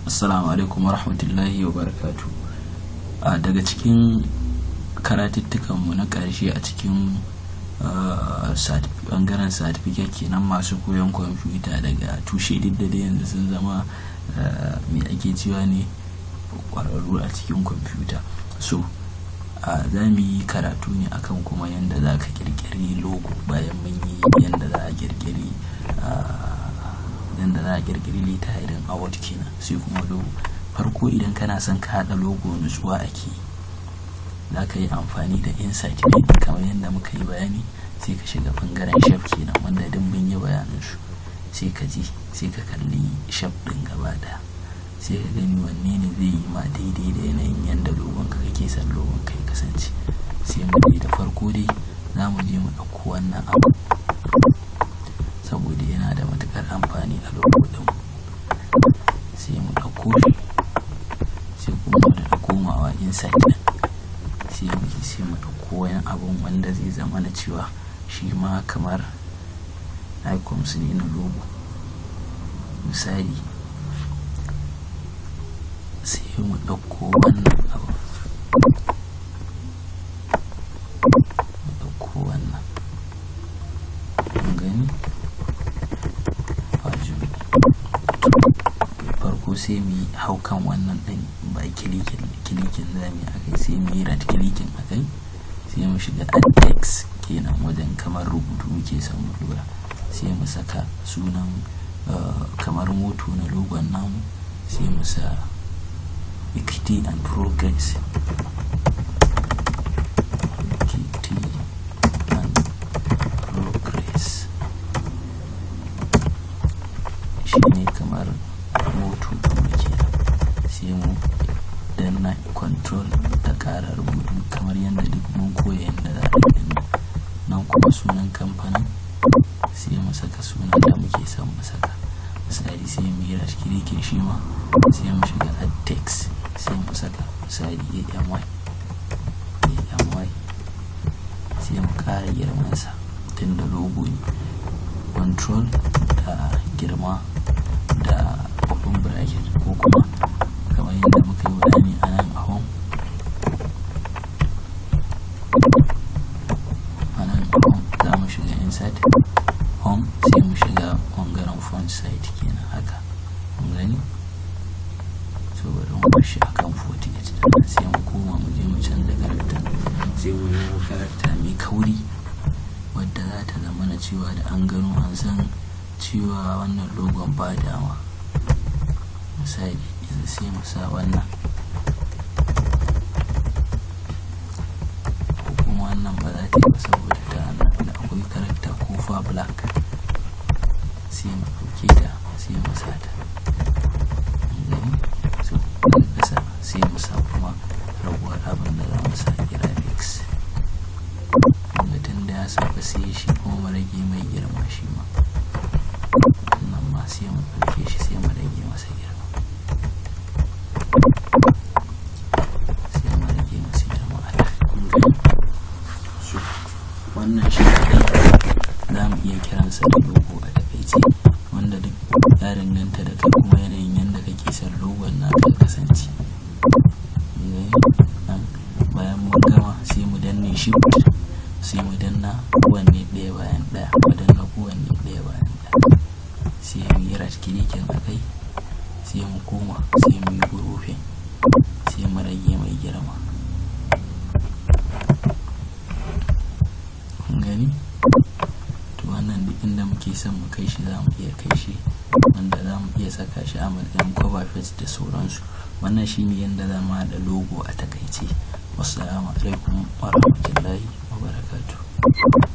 Assalamu alaikum warahmatullahi wabarakatuh. Daga cikin karatuttukanmu na ƙarshe a cikin ɓangaren certificate kenan, masu koyon kwamfuta daga tushe, duk da dai yanzu sun zama, me ake cewa ne, ƙwararru a cikin kwamfuta. So za mu yi karatu ne akan kuma yanda za ka ƙirƙiri logo, bayan mun yi yanda za a ƙirƙiri letterhead a Word kenan, sai kuma logo. Farko, idan kana son ka haɗa logo, nutsuwa ake yi. Za ka yi amfani da insert ne kamar yadda muka yi bayani, sai ka shiga ɓangaren shape kenan, wanda duk mun yi bayanin su. Sai ka je sai ka kalli shape ɗin gaba ɗaya, sai ka gani wanne ne zai yi ma daidai da yanayin yanda logon ka kake son logon ka ya kasance. Sai mu je, da farko dai za mu je mu ɗauko wannan abu saboda yana da matuƙar amfani a logo ɗin. Sai mu ɗauko shi, sai kuma mu daɗa komawa insert ɗin, sai mu je sai mu ɗauko wani abun wanda zai zama na cewa shi ma kamar icons ne na logo. Misali, sai mu ɗauko wannan abu, mu ɗauko wannan. Kun gani? Wajo. Farko sai mu hau kan wannan ɗin, ba clicking, clicking za mu yi akai, sai mu yi right clicking akai, sai mu shiga add text kenan, wajen kamar rubutu muke son mu ɗora. Sai mu saka sunan, kamar motto na logon namu, sai mu sa "Equity and Progress". Equity and Progress shine kamar motto ɗinmu kenan. Sai mu danna control da ƙara rubutu kamar yadda duk mun koya yadda za a yi. Nan kuma sunan kamfanin, sai mu saka sunan da muke son mu saka. Misali, sai mu yi right clicking shi ma, sai mu shiga add text, sai mu saka misali AMY, AMY, sai mu ƙara girmansa tunda logo ne. Control da girma da open bracket, ko kuma kamar yadda muka yi bayani a nan a home, a nan home za mu shiga insert, home, sai mu shiga ɓangaren font size kenan haka. Kun gani? So bari mu bar shi akan 48 ɗin, sai mu koma mu je mu canza character, sai mu nemo character mai kauri wadda za ta zama na cewa da an gano an san cewa wannan logon ba dama. Misali, yanzu sai mu sa wannan, ko kuma wannan ba za ta yi ba saboda ta da akwai character Kofa Black. Sai mu ɗauke ta, sai mu sa ta. Gani? So daga ƙasa sai mu sa kuma raguwar abin da za mu sa, graphics. Kunga tun da ya sauka, sai shi kuma mu rage mai girma shi ma. Wannan ma sai mu ɗauke shi, sai mu rage masa girma. Sai mu rage masa girma a kun gani? So wannan shi kaɗai za mu iya kiransa da logo a taƙaice, wanda duk ya danganta da kai kuma yanayin yanda kake son logon naka ya kasance. Nan bayan mun gama, sai mu danne shift, sai mu danna kowanne ɗaya bayan ɗaya, mu danna kowanne ɗaya bayan ɗaya, sai mu yi right clicking a kai, sai mu koma, sai mu yi grouping, sai mu rage mai girma. Kun gani? To wannan duk inda muke son mu kai shi za mu iya kai shi, wanda za mu iya saka shi a matsayin cover page da sauransu. Wannan shine yanda za mu haɗa logo a taƙaice. Wassalamu alaikum warahmatullahi wabarakatuh.